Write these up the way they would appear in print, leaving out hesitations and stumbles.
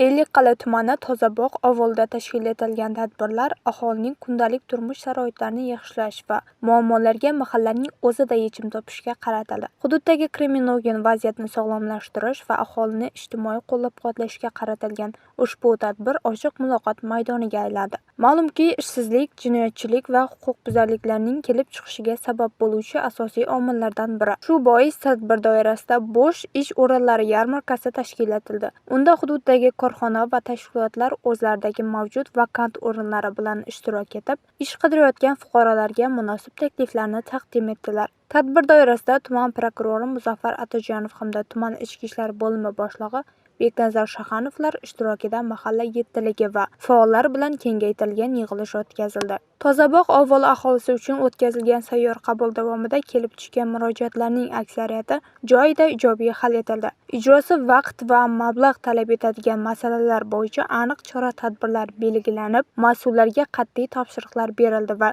Ellikqal'a tumani Tozabog‘ ovulida tashkil etilgan tadbirlar aholining kundalik turmush sharoitlarini yaxshilash va muammolarga mahallaning o'zida yechim topishga qaratildi. Hududdagi kriminogen vaziyatni sog'lomlashtirish va aholini ijtimoiy qo'llab-quvvatlashga qaratilgan ushbu tadbir ochiq muloqot maydoniga aylandi. Ma'lumki, ishsizlik, jinoyatchilik va huquqbuzarliklarning kelib chiqishiga sabab bo'luvchi asosiy omillardan biri. Shu bois tadbir doirasida bo'sh ish o'rinlari yarmarkasi tashkil etildi. Unda hududdagi korxona va tashkilotlar o'zlaridagi mavjud vakant o'rinlari bilan ishtirok etib, ish qidirayotgan fuqarolarga munosib takliflarni taqdim etdilar. Tadbir doirasida tuman prokurori Muzaffar Atajonov hamda tuman ichki ishlar bo'limi boshlig'i Beknazar Shahanovlar ishtirokida mahalla yettiligi va faollar bilan kengaytirilgan yig'ilish o'tkazildi. Tozabog‘ ovuli aholisi uchun o'tkazilgan sayyor qabul davomida kelib tushgan murojaatlarning aksariyati joyida ijobiy hal etildi. Ijrosi vaqt va mablag' talab etadigan masalalar bo'yicha aniq chora-tadbirlar belgilanib, mas'ullarga qat'iy topshiriqlar berildi va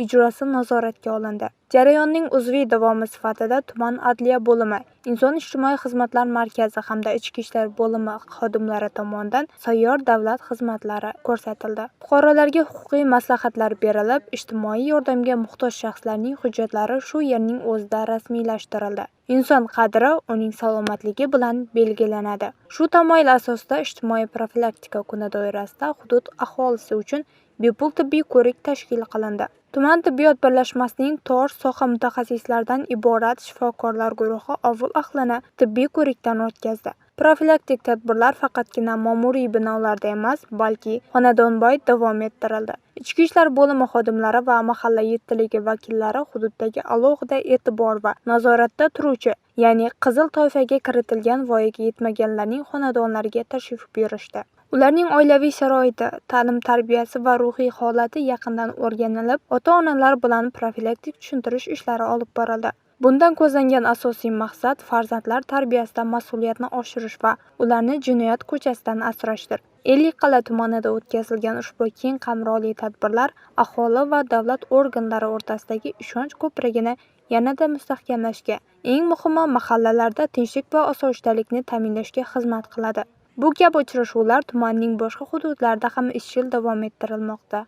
ijrosi nazoratga olindi. Jarayonning uzviy davomi sifatida tuman adliya bo'limi, inson ijtimoiy xizmatlar markazi hamda ichki ishlar bo'limi xodimlari tomonidan sayyor davlat xizmatlari ko'rsatildi. Fuqarolarga huquqiy maslahatlar berilib, ijtimoiy yordamga muhtoj shaxslarning hujjatlari shu yerning o'zida rasmiylashtirildi. Inson qadri uning salomatligi bilan belgilanadi. Shu tamoyil asosida ijtimoiy profilaktika kuni doirasida hudud aholisi uchun bepul tibbiy ko'rik tashkil qilindi. Tuman tibbiyot birlashmasining tor soha mutaxassislaridan iborat shifokorlar guruhi ovul ahlini tibbiy ko'rikdan o'tkazdi. Profilaktik tadbirlar faqatgina ma'muriy binolarda emas, balki xonadonboy davom ettirildi. Ichki ishlar bo'limi xodimlari va mahalla yettiligi vakillari hududdagi alohida e'tibor va nazoratda turuvchi, ya'ni qizil toifaga kiritilgan voyaga yetmaganlarning xonadonlariga tashrif buyurishdi. Ularning oilaviy sharoiti, ta'lim-tarbiyasi va ruhiy holati yaqindan o'rganilib, ota-onalar bilan profilaktik tushuntirish ishlari olib borildi. Bundan ko'zlangan asosiy maqsad farzandlar tarbiyasida mas'uliyatni oshirish va ularni jinoyat ko'chasidan asrashdir. Ellikqal'a tumanida o'tkazilgan ushbu keng qamrovli tadbirlar aholi va davlat organlari o'rtasidagi ishonch ko'prigini yanada mustahkamlashga, eng muhimi mahallalarda tinchlik va osoyishtalikni ta'minlashga xizmat qiladi. Bu kabi uchrashuvlar tumanning boshqa hududlarida ham izchil davom ettirilmoqda.